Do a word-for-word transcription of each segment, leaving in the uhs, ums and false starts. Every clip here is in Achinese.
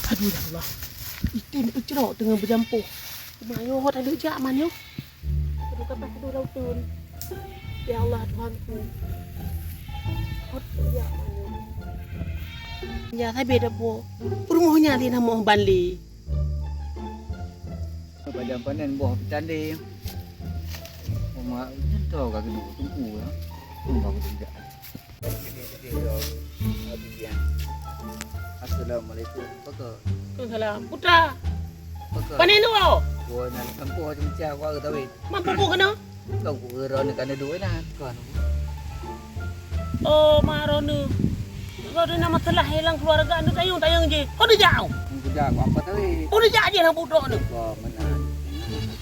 Aduh, ya Allah. Item teucrok teungoh beujampoh. Teuma ayo hot aneuk jak man nyoe. Aduh, kapan aduh lautun. Ya Allah, Tuhanku. Hot jak man nyoe. Ya, sabe dah po. Peurumoh nyan di namoh Banli. Padang panen boh petandeng. Oma, nyan tau ka keuneuk teungku, ya. Teungku ka keuneuk jak. Assalamualaikum. Pakon? Waalaikumsalam. Putra. Pakon? Pane nyoe? Wah, nan kampung macam-macam, wah, tawi. Mampu bu kena? Kau ku ero ni kana duit na. Kau anu. Oh, ma Roni. Roni na masalah hilang keluarga ni tayong-tayong je. Kau dah jauh? Kau dah jauh apa tawi? Kau dah jauh je nak budok ni. Kau mana?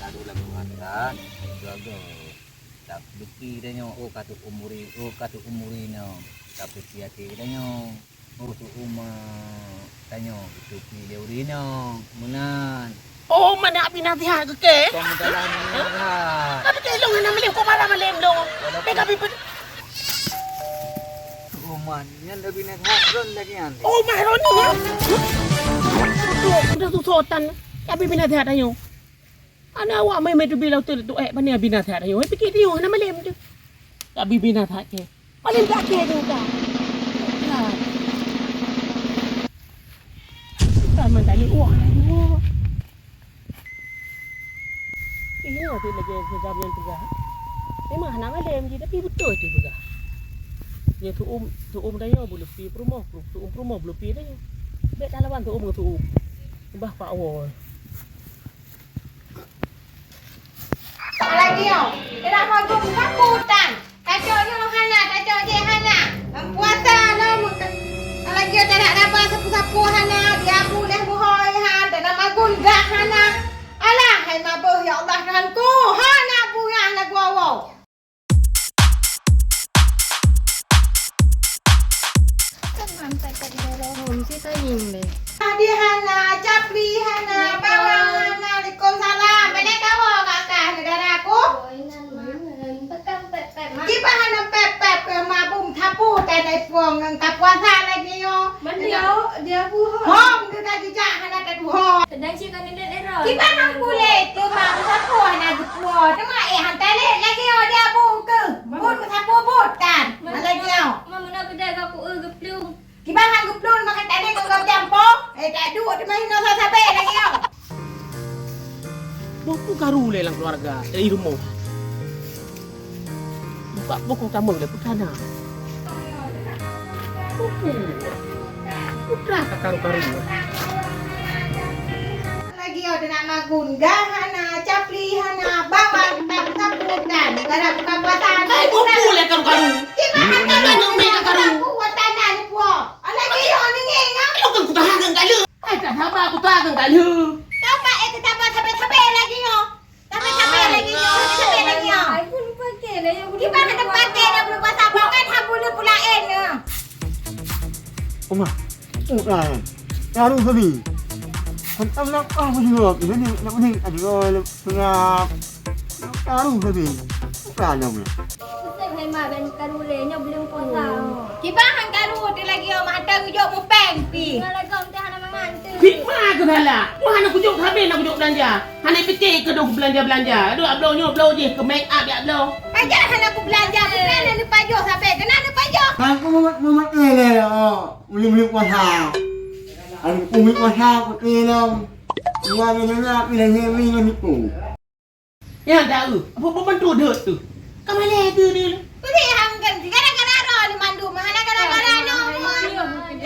Taruh lam keluarga. Keluarga. Tak beki dah nyo. Oh, katu umuri. Oh, katu umuri no. Tapi siati dah nyo. Oh, tu uma tanyoe geuteupi lé ureueng inong meunan. Oh, mana abi nasihat keu kèe? Kong dalam nasihat. Tapi kèe lôn hana malem, kok marah malem lôn. Walaupun Peka bibit. Tu uma nyan lebih nasihat ron lagi nyan. Oh, mah ron ni, ya? Udah tu sotan. Abi bina nasihat tanyoe. Ana awak mai-mai teubi lam teuleuek tu, eh, bani abi nasihat tanyoe. Eh, pike tanyoe hana malem tu. Abi bina nasihat kèe. Paling tak kira juga. Nah. Kita mentali uang lagi. Ini nanti lagi program yang pegang. Memang anak malem je, tapi betul tu pegang. Nya tuum, tuum daya boleh pi perumoh, tuum perumoh boleh pi daya. Bek talawan tuum ke tuum. Bah pak wol. Lagi nyoe, keunak magum sapu tan. Tacok nyoe hana, tacok jih hana. Lam puasa lom, lagi nyoe tarak raba sapu-sapu hana, diabu leh buhôi han, dan magum gak hana. Alah, hai mabeuh, ya Allah Tuhanku, hana buya hana guwoe. Kan sampai tadi dorong si tayong deh. Di hana, capli hana, bawang hana, alaikum salam. Pandai kawa kakak negara aku. Kiban hana pep-pep ke mabung sapu tanai puang ngon ka puasa lagi nyoe. Mandi awak dia buhai. Hom ke ka jijak hana taduhai. Sedang cik kan nilai era. Kiban hang kulét ke mak sapu hana geupuwoe. Teuma eh hang talét lagi nyoe dia bu ke. Buet meusapeue buet tan. Malai nyoe. Mama nak kedai aku eh geplung. Kiban han geuplueng makan tadi keu gop jampo. Eh, tak duek teuma hinoe sabe lagi nyoe. Boh peue karu lé lam keuluwarga, eh, di rumoh. Buka pokok tamong lé peukana. Peue? Putra ka karu-karu. Lagi ada nak magun, gah hana, capli hana, bawang tak saputan, gara buka puasa. Hai, boh peue lé karu-karu. Kiban hana nak magun, karu. Aku buat tanah ni puo. Alah, dia orang ni ngeng ah. Aduh, kan ku tahan kan kala. Hai, tak sabar ku tahan kan kala. Tambah eh, tambah sabar-sabar lagi nyoe. Tambah-tambah lagi nyoe, tambah-tambah lagi nyoe. Ai, pun pakai lah yang boleh. Kiban ada pakai dah boleh pasang, bukan hak boleh pula eh nyoe. Oma, oh, ah, taruh kami. Hantam nak ah, boleh jawab. Ini nak boleh ada orang pengap. Taruh kami. Bukan nama. Pusat hai ma ban karu lé nyoe belum puasa. Kiban han karu tu lagi oh mata rujok mupeng pi. Malah gom teh hana mangan tu. Hikmah ke salah? Wah, hana kujok habis nak kujok belanja. Hana pike ke dong belanja-belanja. Aduh, abloe nyoe bloe jih ke make up jak bloe. Pajan hana ku belanja, kena na neupajoh sampai, kena neupajoh. Aku mumat mumat ni lé oh. Ulih-ulih puasa. Aku ulih puasa aku tilam. Dua ni nak pilih ni ni ni tu. Nyan dah, eh. Apa pembantu deuek tu? Ka malèe tu dia. Beri hang ganti. Gara-gara roh ni mandum. Hana gara-gara nyoe.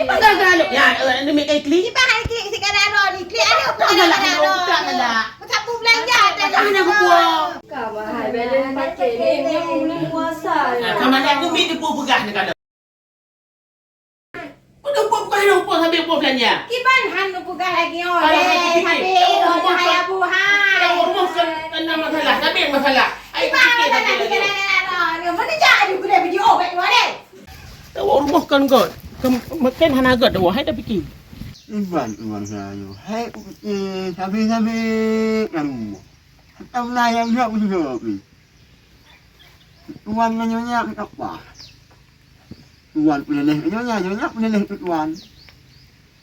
Gara-gara lo. Ya, eh, ni mik kai klik. Tiba hai klik si gara roh ni. Klik ada apa gara-gara roh? Tak salah. Masa aku belanja tadi. Tak salah aku buat. Ka mahal balance pakai ni. Dia pun belum puasa. Ah, sama ada aku mik dia pun peugah ni kalau. Udah buat bukan ada upah sampai upah belanja. Kiban han peugah lagi oh. Alah, hai, hai, habis, oh, dah hai Abu hai. Kalau rumah kan, kan masalah, tapi masalah. Ai, kiban fikir masalah tapi lagi. Ni, mana jak aju kedai biji oh kat luar deh. Tahu rumah kan kot. Makin hana agak dah wahai dah fikir. Kiban uang saya. Hai, eh, habis-habis kan rumah. Entah mana yang nak menjawab ni. Tuan nyonya apa? Tuan peuleueh nyonya, nyonya peuleueh tu tuan.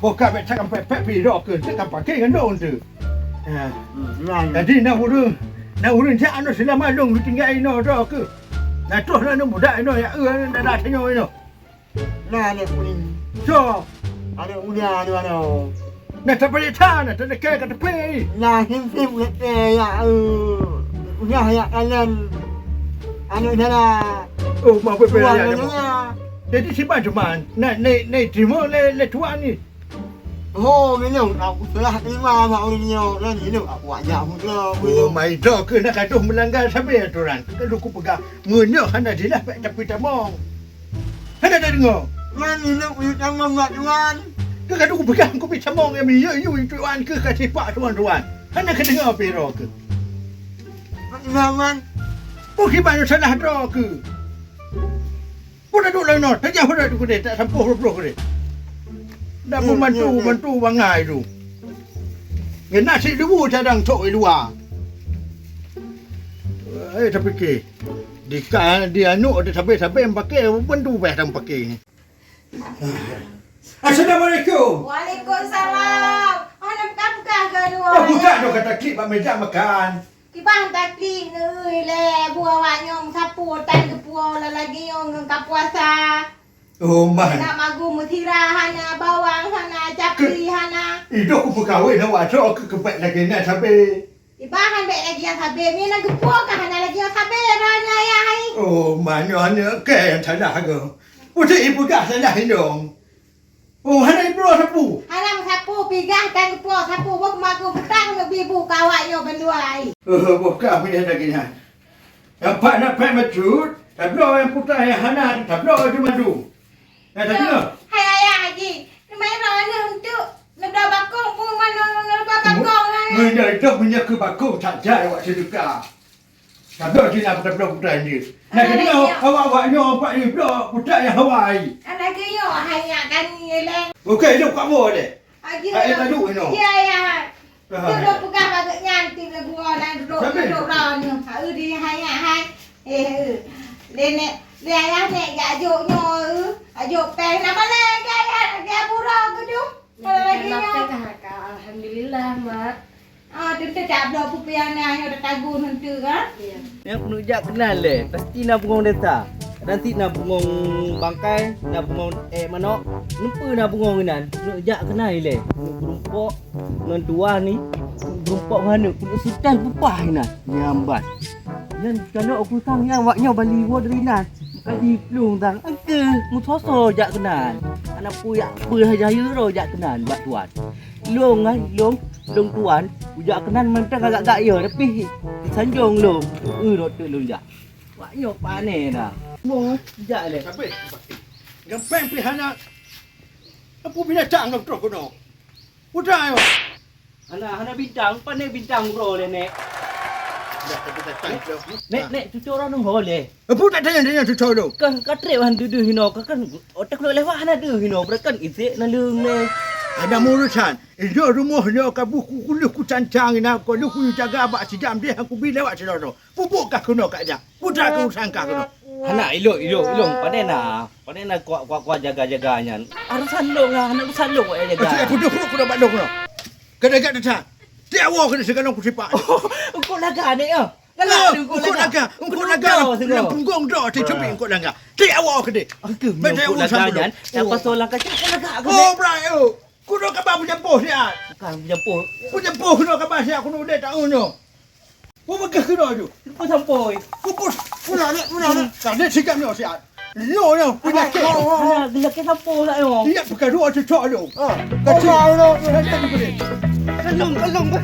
Boh ka bèk cakap pèt-pèt pih droe keuh, teuka paké ngon lôn teuh. Ha. Hmm, nyan. Jadi na ureueng, na ureueng jak aneuk seulama lôn geutinggai inoe droe keuh. Na troh na aneuk muda inoe ya, eu, na dada tanyoe inoe. Na aneuk kuning. Soe? Aneuk muda tu aneuk. Na tapeuriksa, na tadekei ka teupeu. Na sim-sim ngeutée ya, eu, udah ya kanan. Aneuk dara. Oh, maaf, Tuan ya, ya. Jadi siban cuma na, na, na teurimong lé, lé tuan ni. Oh, minong, aku salah terima mak ureueng nyoe. Nyan minong, aku ajak muda. Oh, mai droe keuh na gadoh meulanggar sabe aturan. Ka lôn kupeugah, meunyoe hana jeulaih bèk tapeutamong. Hana tadeungoe. Nyan minong, uyuet tamong mak tuan. Ka gadoh kupeugah, kupeue tamong nyang miyueb-yueb tuan keuh ka sipak tuan-tuan. Hana kadeungoe pih droe keuh. Mak Imaman. Peue kiban salah droe keuh. Peue taduek lam inoe, tajak peue taduek keudeh, tak sampôh ploh-ploh keudeh. Dak peubantu-bantu bangai tu. Ngon nasi dubu cadang cok di luwa. Eh, tapike. Di ka, di aneuk, di sabe-sabe pake, bantu beh dang pake. Assalamualaikum. Waalaikumsalam. Oh, nak peugah-peugah ke luwa? Oh, budak tu kata klik bak meja makan. Kiban takli ngeui lé bu awak nyoe meusapu tan geupuwoe lagèe nyoe ngon ka puasa. Oh, man. Nak magu meusira hana, bawang hana, capli hana. Idoe kupeukawén awak soe keu keubet lagèe nyan sabe. Iban han bèk lagèe nyan sabe, mi na geupuwoe ka hana lagèe nyan sabe, roh nyoe ayah hai. Oh, man, nyoe aneuk kèe nyang salah keu. Putéh ipeugah salah indong. Oh, hana jibloe sapu. Hana meusapu, pigah tan geupuwoe sapu, boh keumaku peutang neubi bu keu awak nyoe bandua ai. Oh, boh ka punya lagèe nyan. Nyang pat na pèt meucut, tabloe nyang putéh nyang hana, tabloe ju mandum. Nah, tapi noh. Hai ayah Haji, keumae roh aneuk untuk neubloe bakong pun manoe neubloe bakong nyan. Meunyoe tok meunyoe keu bakong tak jai awak seudeukah. Tabloe jih na tabloe putra jih. Nah, jadi awak-awak nyoe empat ni bloe putra nyang hawa ai. Anak geuyok hai nyak kani lé. Okey, jom kat bawah lé. Aji. Hai, tadu inoe. Ya, ya. Jom peugah bak geuh nyan ti geuh gua dan duduk duduk ron. Hai di hai nyak hai. Eh, eh. Lé nek, lé ayah nek jak jok nyoe. Ajok pèng nama lé gaya gaya buro tu. Kalau lagi nyoe. Alhamdulillah, Mak. Ah, teuntèe tabloe peue-peue nyang na nyoe tatagun heunteu, kan? Iya. Nyang keuneuk jak keunan lé, pasti na bungong desa. Kadang sit na bungong bangkai, na bungong èk manok, neupeu na bungong inan. Keuneuk jak keunan ilèe. Keuneuk meurumpok ngon tuan ni, keuneuk meurumpok ngon aneuk, keuneuk seutang peupah inan. Nyambat. Nyan keuneuk aku sang nyan awak nyoe bali woe dari inan. Ka jiplueng sang, engke meusoe-soe jak keunan. Hana peue jak peue haja yue droe jak keunan bak tuan. Lôn, ai, lôn, lôn tuan, kujak keunan mantong agak-agak yo, tapi disanjong lôn. Eu, rot teuk lôn jak. Wak nyoe pane dah. Mo, jak lé. Tapi, gampang pih hana. Apa binatang lôn troh keunoe? Udah yo. Hana, hana bintang, pane bintang uroe lé, Nek. Dah, tapi datang. Nek, Nek, cuco orang nunggu lé. Apa tak tanya-tanya cuco tu? Kan, ka trép han deuh hino, kan, otak lewat hana deuh hino, berakan isek na leung lé. Ada urusan. Ijo rumoh nyoe ka buku kulih kucancang ina, kulih kujaga bak sijam deh aku bi lewat sinoe. Pupuk kah keunoe kak jak. Putra keu urusan kah keunoe. Hana, ilong, ilong, ilong. Pane na? Pane na kuat, kuat, kuat jaga-jaga nyan? Urusan lôn lah, hana urusan lôn kuat jaga. Asyik putôh pruet keunoe bak lôn keunoe. Keuneuk gata that. Tiep awoe keuneuk sigohlom kusipak. Eungkôt Laga nyoe, ya? Galak Eungkôt Laga. Eungkôt Laga. Eungkôt Laga. Lam punggong droe, tiep awoe keuneuk. Tiep awoe keuneuk. Beda urusan lôn. Nyang pasal lam kaca Eungkôt Laga keuneuk. Oh, brai, oh. Keunoe kaba meujampoh siat. Bukan meujampoh. Meujampoh keunoe kaba siat keunoe udép taun nyoe. Peue beugah keunoe tu? Peue sampôi? Peue, peue, peue na, peue na. Ka lheueh sikap nyoe siat. Nyoe, nyoe, peue lakèe. Hana, geulakèe sampôi lah nyoe. Siap peukaru cocok tu. Ah. Kacau. Kalong, kalong, bah.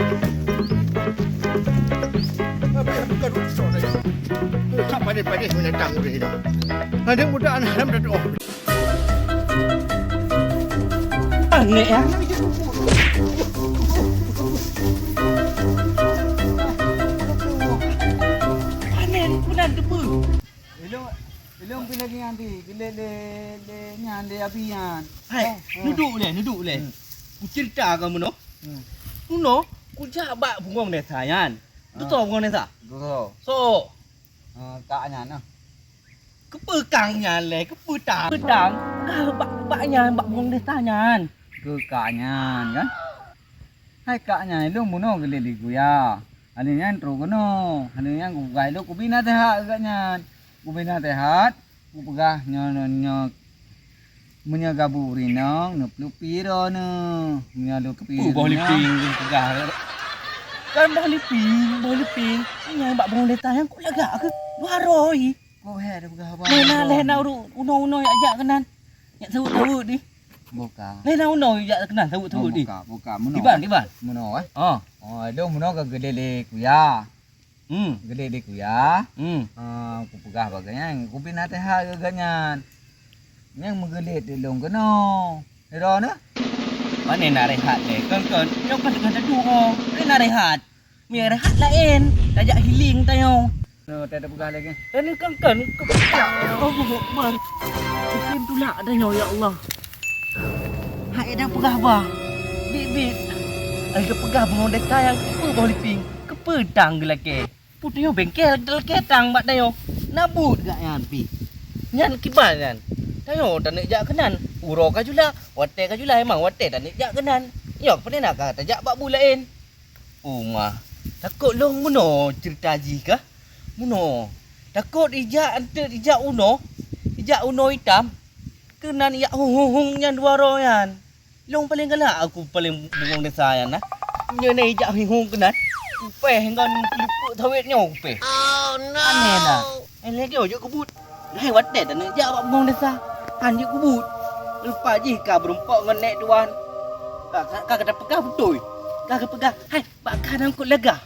Apa yang peukaru cocok tadi? Ka padé-padé binatang tu. Ada muda anak haram dah tu. Aneh, ya. Aneh, bulan debu. Ilong, ilong pi lagèe nyan di, geulét lé, lé nyan, lé Abi nyan. Hai, oh, oh. Neuduek lé, neuduek lé. Hmm. Kucerita keu meunoe. Hmm. Meunoe, kujak bak bungong desa nyan. Ah. Tutoe bungong desa? Tutoe. So. Ah, kak nyan nah. Keupeue kang nyan lé, keupeue tang? Keupeue tang? Ka bak, bak nyan, bak bungong desa nyan. Keu kak nyan, kan? Hai kak nyan, ilong bunoe geulét lé kuya. Hana nyan trok keunoe. Hana nyan kupeugah ilong kubi naseuhat keu gobnyan. Kubi naseuhat, kupeugah nyoe, nyoe, nyoe. Meunyoe gabu ureueng inong, neuplupi droeneuh. Meunyoe lôn keupi boh liping lôn peugah. Kan boh liping, boh liping. Nyan bak bungong desa nyan kok lagak keuh? Dua roh. Kok hé dah peugah haba? Lé na, lé na unoe-unoe jak, jak keunan. Jak seuweuet-seuweuet di. Buka. Lé na unoe jak keunan seuweuet-seuweuet di. Buka, buka. Meunoe. Kiban, kiban. Meunoe, eh? Oh. Oh, ilong meunoe ka geulét lé kuya. Hmm. Geulét lé kuya. Hmm. Ah, kupeugah bak gobnyan, kubi naseuhat keu gobnyan. Nyang meugeulét ilong keunoe. Droeneuh? Pane na rehat lé? Kon, kon. Nyoe kon teungoh teuduek, oh. Pane na rehat? Meunyo rehat laén, tajak healing tanyoe. Nyoe, ta peugah lagèe. Eh, ni kon, kon. Allahu Akbar. Mungkin tulak tanyoe, ya Allah. Hai dah peugah bah. Bit-bit. Ai geupeugah bungong desa nyan keupeue boh liping? Keupeue tang geulakèe? Peue tanyoe bengkel geulakèe tang bak tanyoe? Na buet gak nyan pih. Nyan kiban nyan. Tanyoe taneuk jak keunan. Uroe ka jula, watèe ka jula, emang watèe taneuk jak keunan. Nyoe pane na ka tajak bak buet laén. Uma, takot lôn meunoe ceurita jih kah? Meunoe, takot ijak eunteuk ijak unoe, ijak unoe itam. Keunan ijak hong-hong-hong nyan dua droe nyan. Lôn paleng galak aku paleng bungong desa nyan na. Nyoe na ijak hong-hong keunan. Kupéh ngon lipek sawét nyoe kupéh. Aneh na. Eh, lagèe jeuet keu buet. Hai watèe taneuk jak bak bungong desa, han jeuet keu buet. Leupah jih ka meurumpok ngon nèk tuan. Ka, ka, ka gata peugah beutôi. Ka geupeugah, hai, bak ka na Eungkôt Laga.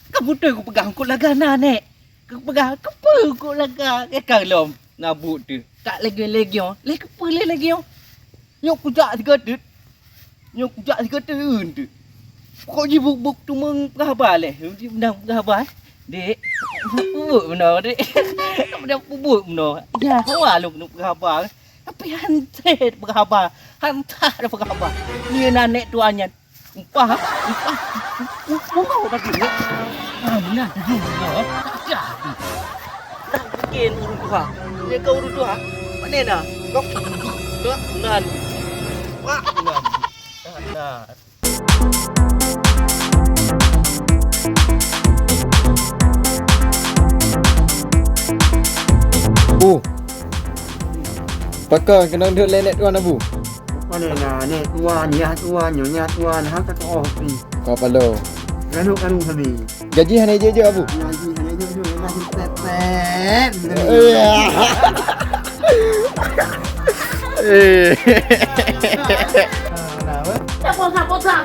Ka beutôi kupeugah Eungkôt Laga na nèk. Kupeugah, keupeue Eungkôt Laga? Eh, ka lom na buet teuh. Ka lagèe-lagèe nyoe. Lé keupeue lé lagèe nyoe? Nyoe kujak sigoe teuk. Nyoe kujak sigoe teuk eun teuk. Pokok jih buk-buk teumang peugah haba lé. Meunan peugah haba, eh. Dek, peubuet meunoe, Dek. Meunan peubuet meunoe. Ya, hawa lôn keuneuk peugah haba. Tapi han sép peugah haba. Han that peugah haba. Nyoe na nèk tuan nyan. Upah, upah, upah tadi ni. Ah, meunan tadi ni. Tak jah tu. Tak mungkin ureueng tuha. Dia kau ureueng tuha. Mana na? Kau tak nan. Wah, nan. Tak nan. Bu. Pakon keunong duek lé nèk tuan, Abu? Pane na nèk tuan, yah tuan, nyoe yah tuan, han ka teuoh pih. Ka paloe. Kanu-kanu kami. Gaji hana jeuet-jeuet, Abu? Gaji hana jeuet-jeuet, gaji pepet. Iya. Eh. Sabar, sabar, sabar.